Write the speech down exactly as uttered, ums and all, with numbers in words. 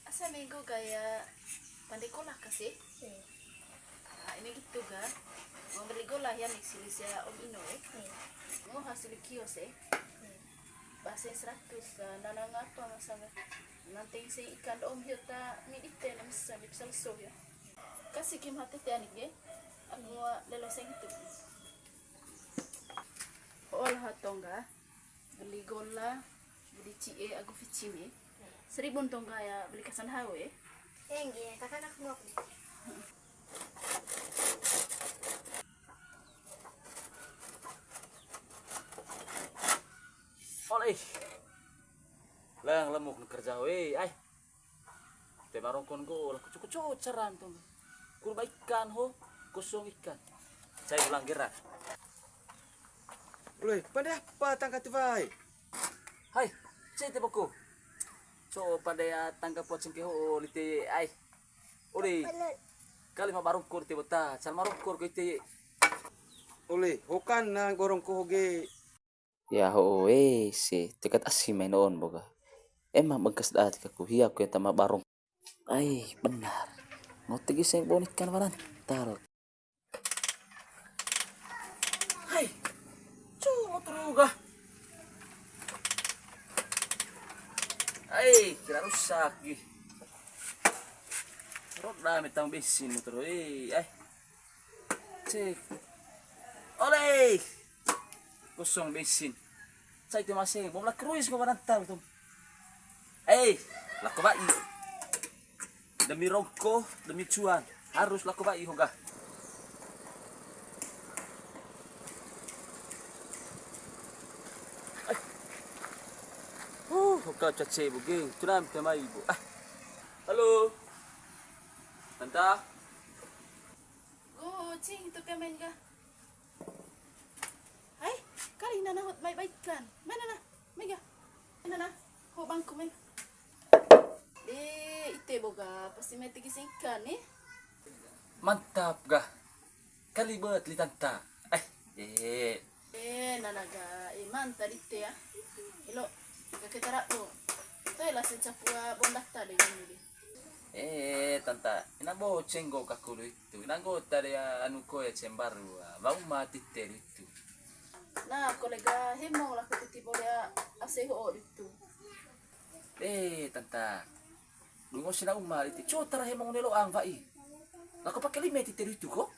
Asa minggu gaya pande gola kasi. Ah, ini gitu ga. Mau beli gola ya, mix ya Om Ino, eh. Mau hasil kios, eh. Bahasa seratus ga, nana ngapa masalah. Nanti si ikan Om Hiota, mi ite na mesa, bisa leso ya. Kasi kim hati te anik ge. Aku mau lelo seng itu. Olah tongga. Beli gola, beli cie, agu vicin, eh. Seribu tongga ya beli kasan hau, eh. Engge, kakak nak ngok. Oleh. Lang lemuk kerja, weh, ai. Te barongko nggo, lah kucu-kucu caran tuh. Kurba ikan ho, kosong ikan. Saya ulang gerak. Uloi, pande apa tangga tu, wai? Hai, cai te boko. Co pande ya tangga po cengke ho, lite, ai. Uloi. Kali ma barongko te bota, cal ma rongko ko ite. Uloi, hokan na gorong ko hoge. Ya ho, eh, se, tekat asi main on boga. Emang bengkas da tikaku, hia ku ya tama barong. Ai, benar. Ngote giseng bonikan warantal. Hai, cu motor uga. Ai, kira rusak gi. Roda metang bensin motor, eh, ai. Cek. Oleh. Kosong bensin. Cai te masih, mau lah kruis ko warantal tuh. Eh, lako bai. Demi rongko, demi cuan, harus lako bai hoga. Eh. Uh, hoga cace bu geng, tunam te mai bu. Ah. Halo. Tanta. Go, cing, itu pemain ga. Hai, kali nana hot mai baikan. Mana na? Mega. Mana na? Ho bangku men. Eh, ite boga, pasti mai tegi singkan nih. Mantap ga. Kali buat li tanta. Eh, eh. Eh, nana ga, eh, mantap ite ya. Ilo, kakek tarak lo. Toilah sencapua bondak tadi gini deh. Eh, tanta, ina boceng go kakulu itu. Ina anggota dia anu ko ya cembaru. Bau mati teru itu. Nah, kolega hemong lah ko titi boleh ase ho itu. Eh, tanta. Dungo sina uma itu. Cotara hemong nelo ang vai. Lah ko pakai lima titi itu ko?